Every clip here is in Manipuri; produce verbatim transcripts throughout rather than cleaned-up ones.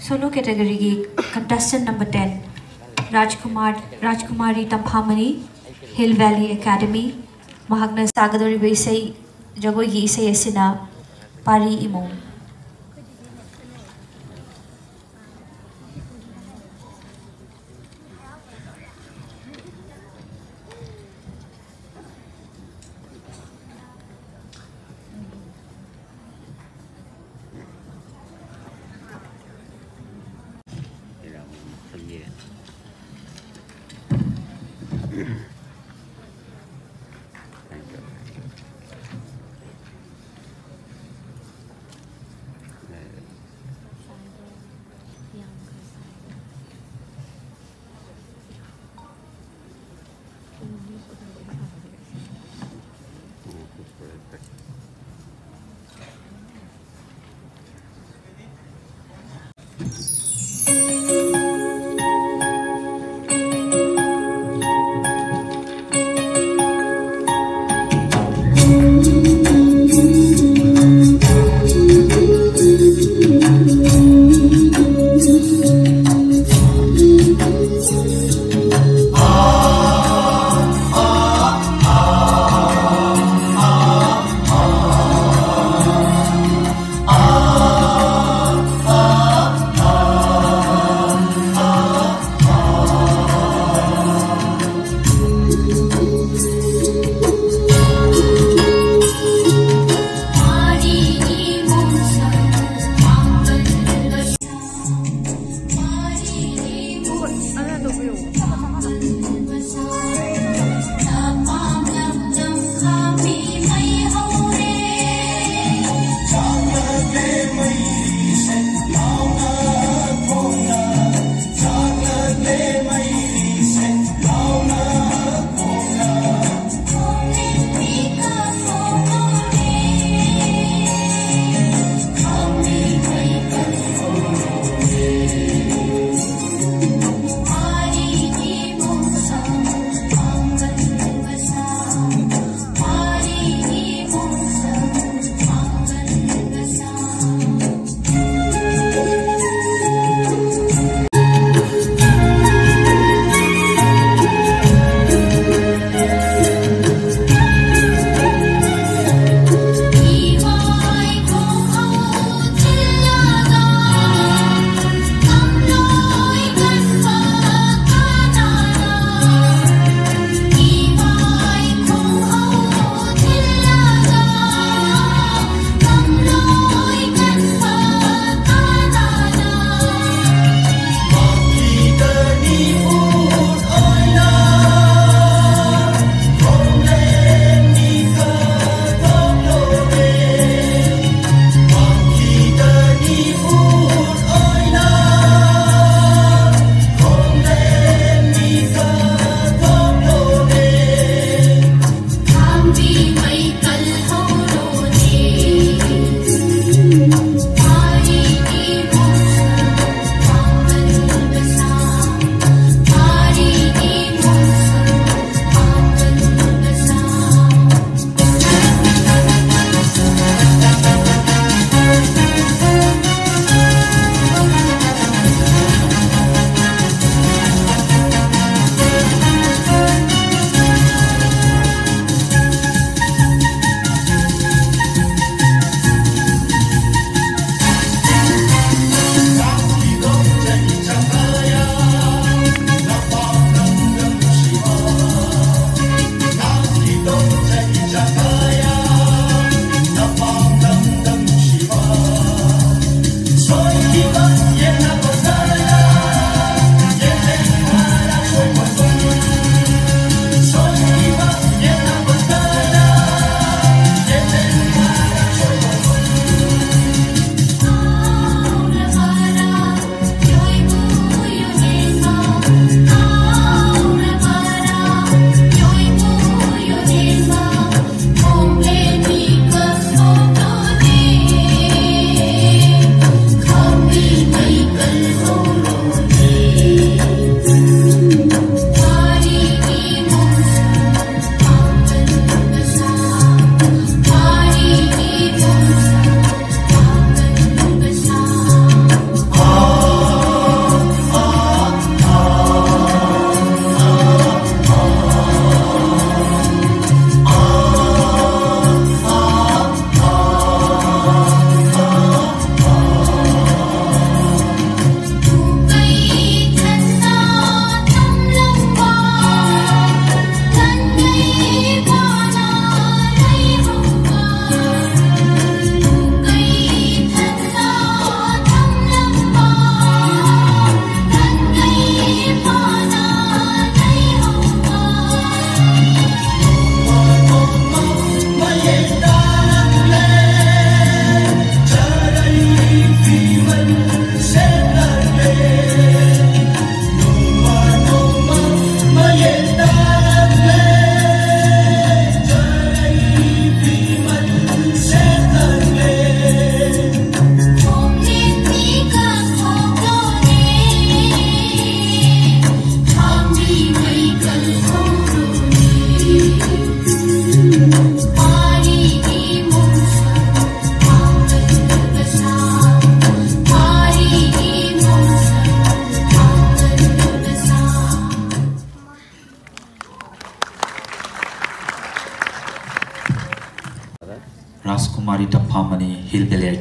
Solo category ꯒꯤ contestant number ten, ꯔꯥꯖꯀꯨꯃꯥꯔ, ꯔꯥꯖꯀꯨꯃꯥꯔꯤ ꯇꯝꯐꯥꯃꯅꯤ, Hill Valley Academy꯫ ꯃꯍꯥꯛꯅ ꯁꯥꯒꯗꯧꯔꯤꯕ ꯏꯁꯩ, ꯖꯒꯣꯏꯒꯤ ꯏꯁꯩ ꯑꯁꯤꯅ ꯄꯥꯔꯤ ꯏꯃꯣꯝ꯫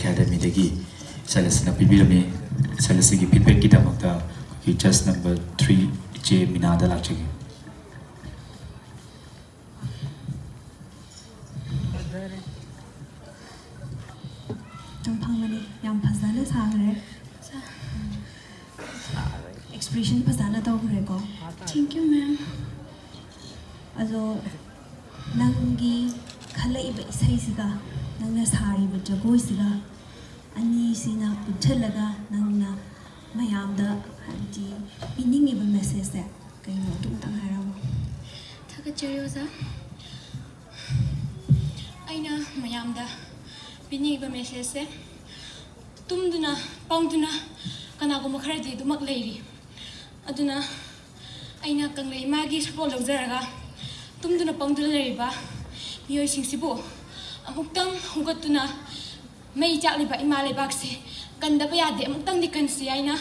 ꯑꯦꯀꯥꯗꯃꯤꯗꯒꯤ ꯁꯦꯂꯦꯁꯤꯅ ꯄꯤꯕꯤꯔꯝꯃꯤ꯫ ꯁꯦꯂꯦꯁꯤꯒꯤ ꯐꯤꯗꯕꯦꯛꯀꯤꯗꯃꯛꯇ ꯑꯩꯈꯣꯏꯒꯤ ꯖꯁ ꯅꯝꯕꯔ ꯊ꯭ꯔꯤ ꯏꯆꯦ ꯃꯤꯅꯥꯗ ꯂꯥꯛꯆꯒꯦ꯫ ꯆꯪꯐꯝꯒꯅꯤ꯫ ꯌꯥꯝ ꯐꯖꯅ ꯁꯥꯈ꯭ꯔꯦ꯫ ꯑꯦꯛꯁꯄ꯭ꯔꯦꯁꯟ ꯐꯖꯅ ꯇꯧꯈ꯭ꯔꯦꯀꯣ꯫ Thank you, ma'am. ꯑꯗꯣ ꯅꯪꯒꯤ ꯈꯜꯂꯛꯏꯕ ꯏꯁꯩꯁꯤꯒ ꯅꯪꯅ ꯁꯥꯔꯤꯕ ꯖꯒꯣꯏꯁꯤꯒ ꯑꯅꯤꯁꯤꯅ ꯄꯨꯟꯁꯤꯜꯂꯒ ꯅꯪꯅ ꯃꯌꯥꯝꯗ ꯍꯥꯏꯕꯗꯤ ꯄꯤꯅꯤꯡꯉꯤꯕ ꯃꯦꯁꯦꯖꯁꯦ ꯀꯩꯅꯣ ꯑꯗꯨꯝꯇꯪ ꯍꯥꯏꯔꯝꯃꯣ꯫ ꯊꯥꯒꯠꯆꯔꯤ ꯑꯣꯖꯥ꯫ ꯑꯩꯅ ꯃꯌꯥꯝꯗ ꯄꯤꯅꯤꯡꯉꯤꯕ ꯃꯦꯁꯦꯖꯁꯦ, ꯇꯨꯝꯗꯨꯅ ꯄꯪꯗꯨꯅ ꯀꯅꯥꯒꯨꯝꯕ ꯈꯔꯗꯤ ꯑꯗꯨꯃꯛ ꯂꯩꯔꯤ꯫ ꯑꯗꯨꯅ ꯑꯩꯅ ꯀꯪꯂꯩ ꯏꯃꯥꯒꯤ ꯁꯄꯣꯔꯠ ꯂꯧꯖꯔꯒ ꯇꯨꯝꯗꯨꯅ ꯄꯪꯗꯨꯅ ꯂꯩꯔꯤꯕ ꯃꯤꯑꯣꯏꯁꯤꯡꯁꯤꯕꯨ ꯑꯃꯨꯛꯇꯪ ꯍꯧꯒꯠꯇꯨꯅ ꯃꯩ ꯆꯥꯛꯂꯤꯕ ꯏꯃꯥ ꯂꯩꯕꯥꯛꯁꯦ ꯀꯟꯗꯕ ꯌꯥꯗꯦ, ꯑꯃꯨꯛꯇꯪꯗꯤ ꯀꯟꯁꯤ ꯍꯥꯏꯅ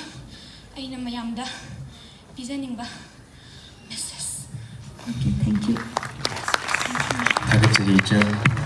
ꯑꯩꯅ ꯃꯌꯥꯝꯗ ꯄꯤꯖꯅꯤꯡꯕ ꯃꯦꯁꯦꯖ꯫ Okay, thank you. ꯊꯥꯒꯠꯆꯔꯤ ꯏꯆꯟ꯫